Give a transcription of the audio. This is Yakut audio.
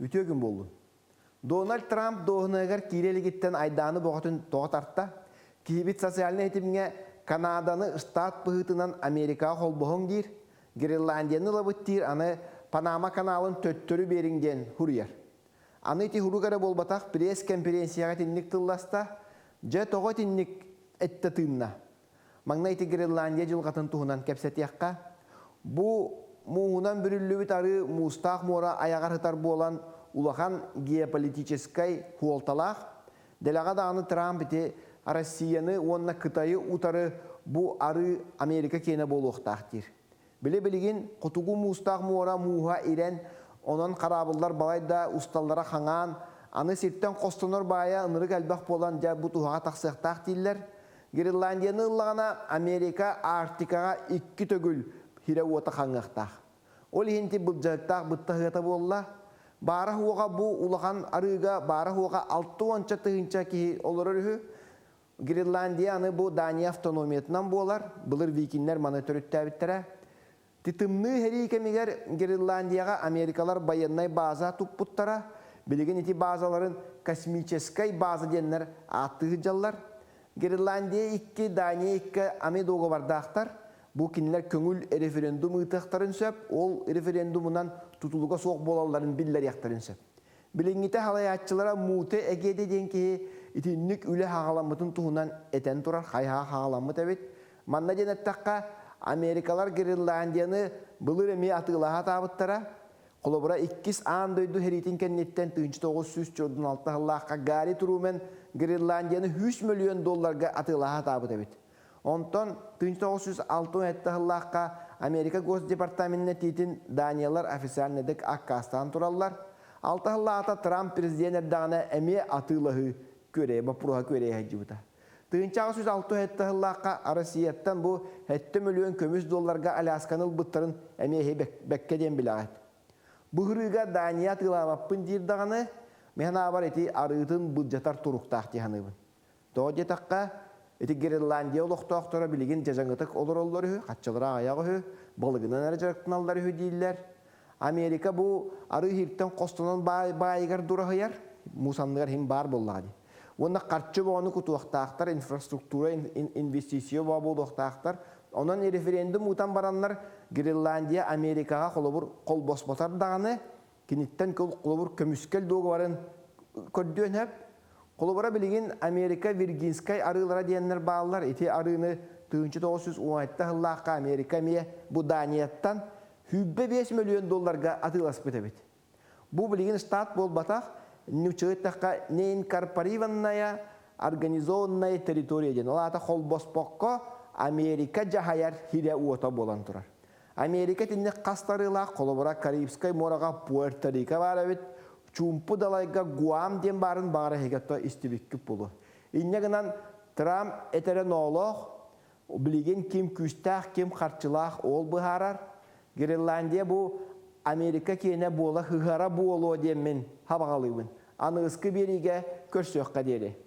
Үтүө күн буоллун. Дональд Трамп дуоһунаһыгар киирэ илигиттэн айдааны бөҕөтүн тоҕо тарта? Киһибит социальнай ситимҥэ Канаданы штат быһыытынан Америкаҕа холбоһуҥ диир, Гренландияны ылабыт диир, аны Панама каналын төттөрү биэриҥ диэн суруйар. Аны ити сурук эрэ буолбатах, пресс-кэмпириэнсийэҕэ итинник тылласта. Дьэ, тоҕо итинник эттэ тыынна? Маҥнай ити Гренландия дьылҕатын туһунан кэпсэтиэххэ. Бу мууһунан бүрүллүбүт арыы муустаах муора айаҕар сытар буолан улахан геополитическай суолталаах. Дэлэҕэ даҕаны Трамп ити Россияны уонна Кытайы утары бу арыы Америка киэнэ буолуохтаах диир. Били билигин Хотугу муустаах муора мууһа ирэн, онон хараабыллар балайда усталлара хаҥаан, аны сиртэн хостонор баайа ынырык элбэх буолан дьэ бу туһаҕа тахсыахтаах дииллэр. Гренландияны ыллаҕына Америка Арктикаҕа икки төгүл сирэ-уота хаҥыахтаах. Ол иһин ити былдьаһыктаах быттаһыата буолла. Баара-суоҕа бу улахан арыыга баара-суоҕа алта уонча тыһыынча киһи олорор үһү. Гренландия аны бу Дания автономиятынан буолар, былыр викиннэр маны төрүттээбиттэрэ. Ти тымныы сэрии кэмигэр Гренландияҕа америкалар байыаннай бааза туппуттара. Билигин ити баазаларын космическай бааза диэннэр ааттыы сылдьаллар. Гренландия икки, Дания икки ами дуогабардаахтар. Бу кинилэр көҥүл референдум ыытыахтарын сөп, ол референдумунан тутулуга суох буолалларын биллэриэхтэрин сөп. Билиҥҥитэ салайааччылара Муте Эгеде диэн киһи итинник үлэ хаҕаламмытын туһунан этэн турар, хайаһа хаҕаламмыт эбит. Манна диэн эттэххэ, Америкалар Гренландияны былыр эмиэ атыылаһа сатаабыттара. Холобура, иккис аан дойду сэриитин кэнниттэн 1946 сыллаахха Гарри Трумен Гренландияны 100 мөлүйүөн долларга атыылаһа сатаабыт эбит. Онтон 1967 сыллаахха Америка Госдепартаменын этиитин Даниялар официальнайдык аккаастаан тураллар. Алта сыллааҕыта Трамп президент эрдэҕинэ эмиэ атыылаһыы күөрэйэ боппуруоһа күөрэйэ сылдьыбыта. 1867 сыллаахха Россияттан бу 7 мөлүйүөн көмүс долларга Алясканы ылбыттарын эмиэ эһи бэккэ диэн билэҕит. Бу ырыыга Дания атыылаабаппын диир даҕаны, мин санаабар ити арыытын былдьатар туруктаах дии саныыбын. Тоҕо диэтэххэ, ити Гренландия олохтоохторо билигин дьадьаҥытык олороллор үһү, хаччылара аҕыйах үһү, балыгынан эрэ дьарыктаналлар үһү дииллэр. Америка бу арыы иһиртэн хостонон баайыгар дураһыйар, муус анныгар иһин баар буоллаҕа дии. Уонна харчы бөҕөнү кутуохтаахтар, инфраструктура, инвестиция бөҕө буолуохтаахтар. Онон референдум ыытан бараннар Гренландия Америкаҕа холобур холбоспотор даҕаны, киниттэн холобур көмүскэл дуогабарын көрдүөн сөп. Холобура билигин Америка Виргинскай арыылара диэннэр бааллар. Ити арыыны 1917 сыллаахха Америка эмиэ бу Данияттан 105 мөлүйүөн долларга атыыласпыт эбит. Бу билигин штат буолбатах, нууччалыы эттэххэ неинкорпорированная организованная территория диэн. Ол аата холбоспокко Америка дьаһайар сирэ-уота буолан турар. Америка итинник хас тарыылаах, холобура, Карибскай муораҕа Пуэрто-Рико баар эбит, Чуумпу далайга Гуам диэн баарын баҕар эһиги истибиккит буолуо. Инньэ гынан Трамп этэрэ ноолоох, билигин ким күүстээх, ким харчылаах ол быһаарар. Гренландия бу Америка киэнэ буола сыһара буолуо диэммин хабаҕалыыбын. Аныгыскы биэриигэ көрсүөххэ диэри.